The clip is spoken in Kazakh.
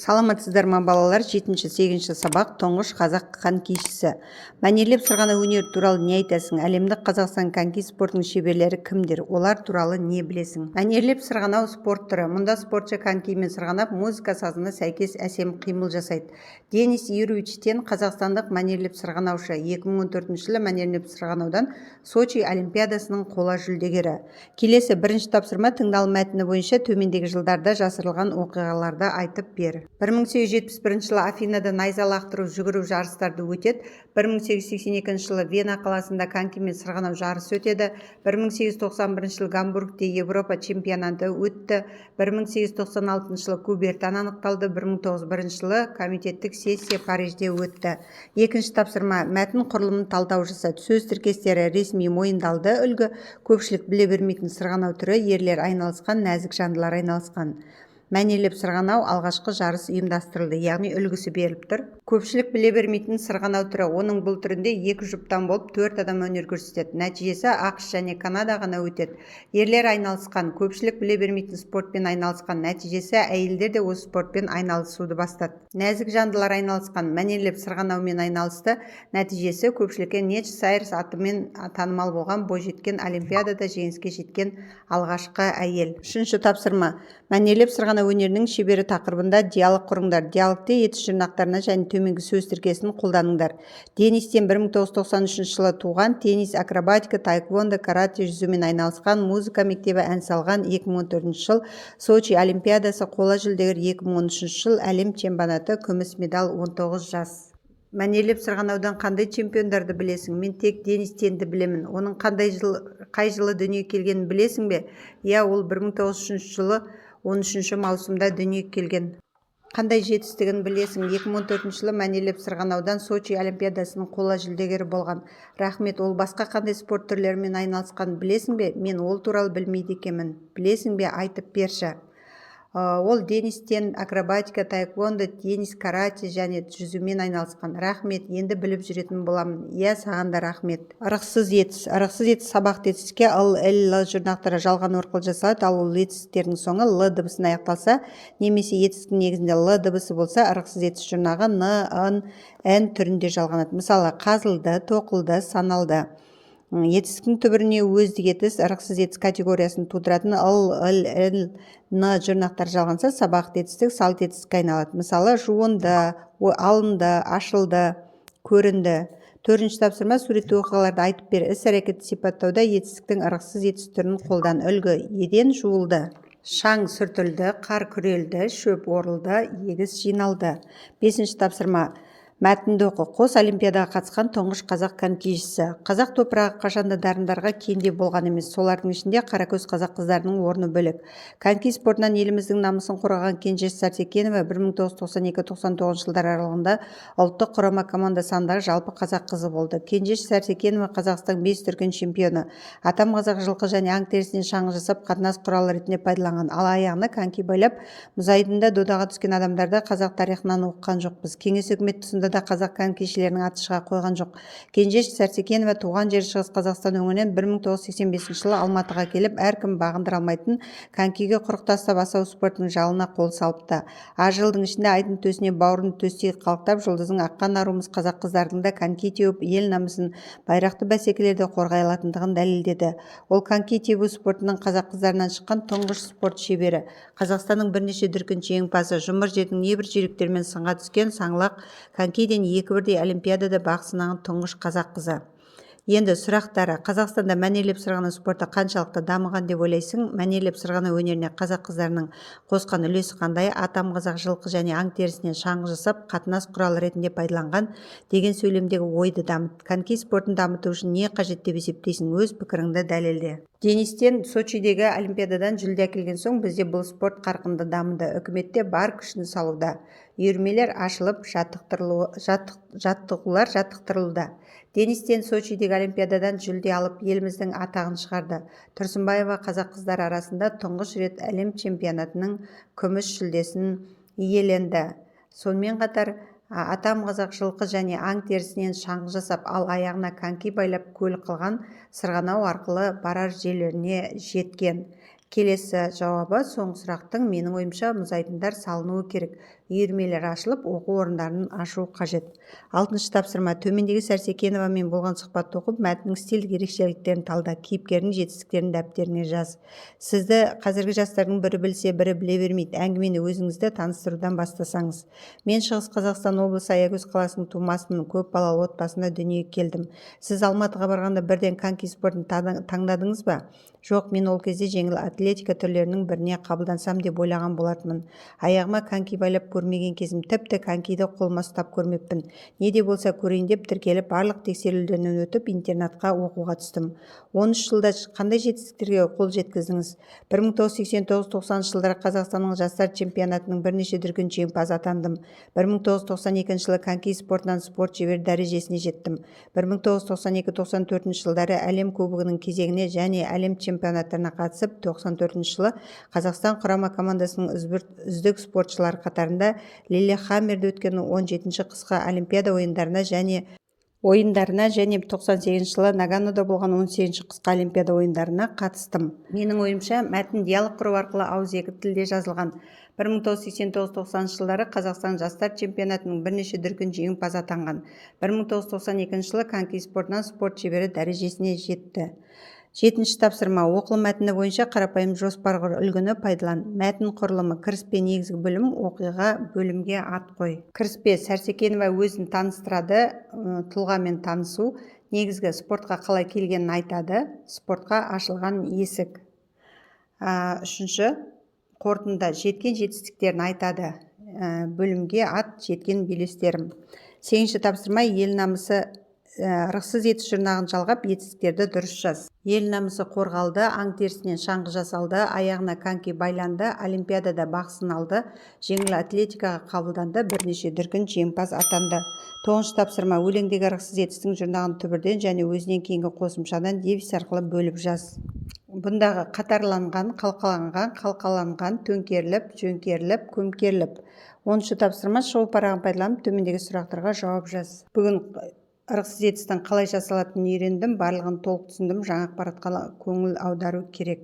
Саламатсыздар ма, балалар! Жетінші, сегізінші сабақ. Тұңғыш қазақ конькишісі. Мәнерлеп сырғанау өнері туралы не айтасың? Әлемдік Қазақстан коньки спортының шеберлері кімдер? Олар туралы не білесің? Мәнерлеп сырғанау – спорт түрі. Мұнда спортшы конькимен сырғанап, музыка сазына сәйкес әсем қимыл жасайды. Денис Юрьевич Тен – қазақстандық мәнерлеп сырғанаушы, 2014 жылы мәнерлеп сырғанаудан Сочи олимпиадасының қола жүлдегері. Келесі, бірінші тапсырма. Тыңдалым мәтіні бойынша төмендегі жылдарда жасырылған оқиғаларды айтып бер. 1871 жылы Афинада найза лақтыру, жүгіру жарыстары өтеді. 1882 жылы Вена қаласында конькимен сырғанау жарысы өтеді. 1891 жылы Гамбургте Еуропа чемпионаты өтті. 1896 жылы Кубертен анықталды. 1901 жылы комитеттік сессия Парижде өтті. Екінші тапсырма. Мәтін құрылымын талдау жаса. Сөз тіркестері: ресми мойындалды, үлгі, көпшілік біле бермейтін сырғанау түрі, ерлер айналысқан, нәзік жандылар айналысқан, мәнерлеп сырғанау, алғашқы жарыс ұйымдастырылды, яғни үлгісі беріліп тұр. Көпшілік біле бермейтін сырғанау түрі. Оның бұл түрінде екі жұптан болып төрт адам өнер көрсетеді. Нәтижесі АҚШ және Канада ғана өтеді. Ерлер айналысқан, көпшілік біле бермейтін спортпен айналысқан. Нәтижесі әйелдер де осы спортпен айналысуды бастады. Нәзік жандылар айналысқан, мәнерлеп сырғанаумен айналысты. Нәтижесі көпшілікке Недж Сайрс атымен танымал болған бойжеткен, олимпиадада жеңіске жеткен алғашқы әйел. Үшінші тапсырма. Мәнерлеп сырғанау өнерінің шебері тақырыбында диалог құрыңдар. Диалогте етіс жұрнақтарына және төменгі сөз тіркесін қолданыңдар. Денис Тен 1993 жылы туған. Теннис, акробатика, таэквондо, карате, жүзумен айналысқан, музыка мектебі, ән салған. 2014 жыл Сочи олимпиадасы қола жүлдегер, 2013 жыл әлем чемпионаты күміс медаль, 19 жас. Мәнерлеп сырғанаудан қандай чемпиондарды білесің? Мен тек Денис Тенді білемін. Оның қандай жыл, қай жылы дүниеге келгенін білесің бе? Иә, ол 1903 жылы 13 маусымда дүниеге келген. Қандай жетістігін білесің? 2014 жылы мәнерлеп сырғанаудан Сочи олимпиадасының қола жүлдегері болған. Рахмет. Ол басқа қандай спорт түрлерімен айналысқанын білесің бе? Мен ол туралы білмейді екенмін. Білесің бе? Айтып берші. Ол Денис Тен акробатика, таэквондо, теннис, карате және жүзумен айналысқан. Рахмет, енді біліп жүретін боламын. Иә, саған да рахмет. Ырықсыз етіс. Ырықсыз етіс сабақты етістікке ыл, іл, л жұрнақтары жалғану арқылы жасалады. Ал ол етістіктердің соңы л дыбысына аяқталса немесе етістіктің негізінде л дыбысы болса, ырықсыз етіс жұрнағы н, ын, ін түрінде жалғанады. Мысалы, қазылды, тоқылды, саналды. Етістіктің түбіріне өздік етіс, ырықсыз етіс категориясын тудыратын ыл, іл, ін, н жұрнақтары жалғанса, сабақты етістік салт етістікке айналады. Мысалы, жуынды, алынды, ашылды, көрінді. Төртінші тапсырма. Суретті оқиғаларды айтып бер. Іс әрекетті сипаттауда етістіктің ырықсыз етіс түрін қолдан. Үлгі: еден жуылды, шаң сүртілді, қар күрелді, шөп орылды, егіс жиналды. Бесінші тапсырма. Мәтінді оқы. Қос олимпиадаға қатысқан тұңғыш қазақ конькишісі. Қазақ топырағы қашанда дарындарға кенде болған емес. Солардың ішінде қаракөз қазақ қыздарының орны бөлек. Коньки спортынан еліміздің намысын қорғаған Кенжеш Сәрсекенова 1992-99 жылдар аралығында ұлттық құрама команда санындағы жалпы қазақ қызы болды. Кенжеш Сәрсекенова – Қазақстанның бес дүркін чемпионы. Атам қазақ жылқы және аң терісінен шаңғы жасап, қатынас құралы ретінде пайдаланған. Ал аяғына коньки байлап, мұз айдынында додаға түскен адамдарды қазақ тарихынан оқыған жоқпыз. Кеңес үкіметі тұсында да қазақ конькишілерінің аты шыға қойған жоқ. Кенжеш Сәрсекенова туған жері Шығыс Қазақстан өңірінен 1985 жылы Алматыға келіп, әркім бағындыра алмайтын конькиге құрық тастап, асау спортының жалына қол салыпты. Аз жылдың ішінде айдын төсіне бауырын төстей қалықтап, жұлдызын аққан аруымыз қазақ қыздарының да коньки теуіп, ел намысын байрақты бәсекелерде қорғай алатындығын дәлелдеді. Ол – коньки тебу спортының қазақ қыздарынан шыққан тұңғыш спорт шебері, Қазақстанның бірнеше дүркін жеңімпазы, жұмыр жердің небір жүйріктерімен сынға түскен саңлақ, конькиден екі бірдей олимпиадада бақ сынаған тұңғыш қазақ қызы. Енді сұрақтары: Қазақстанда мәнерлеп сырғанау спорты қаншалықты дамыған деп ойлайсың? Мәнерлеп сырғанау өнеріне қазақ қыздарының қосқан үлесі қандай? Атам қазақ жылқы және аң терісінен шаңғы жасап, қатынас құралы ретінде пайдаланған деген сөйлемдегі ойды дамыт. Коньки спортын дамыту үшін не қажет деп есептейсің? Өз пікіріңді дәлелде. Денис Тен Сочидегі олимпиададан жүлде әкелген соң, бізде бұл спорт қарқынды дамыды. Үкімет те бар күшін салуда. Үйірмелер ашылып, жаттығулар жаттықтырылуда. Денис Тен Сочидегі олимпиададан жүлде алып, еліміздің атағын шығарды. Тұрсынбаева қазақ қыздары арасында тұңғыш рет әлем чемпионатының күміс жүлдесін иеленді. Сонымен қатар, атам қазақ жылқы және аң терісінен шаңғы жасап, ал аяғына коньки байлап, көлік қылған, сырғанау арқылы барар жерлеріне жеткен. Келесі жауабы соңғы сұрақтың, менің ойымша, мұз айдындар салынуы керек, үйірмелер ашылып, оқу орындарын ашу қажет. Алтыншы тапсырма. Төмендегі Сәрсекеновамен болған сұхбатты оқып, мәтіннің стильдік ерекшеліктерін талда, кейіпкердің жетістіктерін дәптеріңе жаз. Сізді қазіргі жастардың бірі білсе, бірі біле бермейді. Әңгімені өзіңізді таныстырудан бастасаңыз. Мен Шығыс Қазақстан облысы Аягөз қаласының тумасымын. Көп балалы отбасында дүниеге келдім. Сіз Алматыға барғанда бірден коньки спортын таңдадыңыз ба? Жоқ, мен ол кезде жеңіл атлетика түрлерінің біріне қабылдансам деп ойлаған болатынмын. Аяғыма коньки байлап көрмеген кезім, тіпті конькиді қолыма ұстап көрмеппін. Не де болса көрейін деп тіркеліп, барлық тексерулерден өтіп, интернатқа оқуға түстім. 13 жылда қандай жетістіктерге қол жеткіздіңіз? 1989-90 жылдары Қазақстанның жастар чемпионатының бірнеше дүркін жеңімпазы атандым. 1992 жылы коньки спортынан спорт шебері дәрежесіне жеттім. 1992-94 жылдары әлем кубогының кезеңіне және әлем чемпионаттарына қатысып, 94 жылы Қазақстан құрама командасының үздік спортшылары қатарында Лиллехаммерде өткен 17-ші қысқы Олимпиада ойындарына және 98 жылы Наганода болған 18-ші қысқы Олимпиада ойындарына қатыстым. Менің ойымша, мәтін диалог құру арқылы ауызекі тілде жазылған. 1989-90 жылдары Қазақстан жастар чемпионатының бірнеше дүркін жеңімпазы атанған. 1992 жылы коньки спортынан спорт шебері дәрежесіне жетті. Жетінші тапсырма. Оқылым мәтіні бойынша қарапайым жоспар құр, үлгіні пайдалан. Мәтін құрылымы: кіріспе, негізгі бөлім, оқиға, бөлімге ат қой. Кіріспе: Сәрсекенова өзін таныстырады, тұлғамен танысу. Негізгі: спортқа қалай келгенін айтады, спортқа ашылған есік. Үшінші қорытынды: жеткен жетістіктерін айтады, бөлімге ат: жеткен белестерім. Сегізінші тапсырма. Ел намысы ырықсыз етіс жұрнағын жалғап, етістіктерді дұрыс жаз. Ел намысы қорғалды, аң терісінен шаңғы жасалды, аяғына коньки байланды, Олимпиадада бақ сыналды, жеңіл атлетикаға қабылданды, бірнеше дүркін жеңімпаз атанды. Тоғызыншы тапсырма. Өлеңдегі ырықсыз етістің жұрнағын түбірден және өзінен кейінгі қосымшадан дефис арқылы бөліп жаз. Бұндағы қатарланған, қалқаланған, қалқаланған, төңкеріліп, жөңкеріліп, көмкеріліп. 10-шы тапсырма. Шығу парағын пайдаланып, төмендегі сұрақтарға жауап жаз. Бүгін ырықсыз етістің қалай жасалатынын үйрендім, барлығын толық түсіндім. Жаңа ақпаратқа көңіл аудару керек.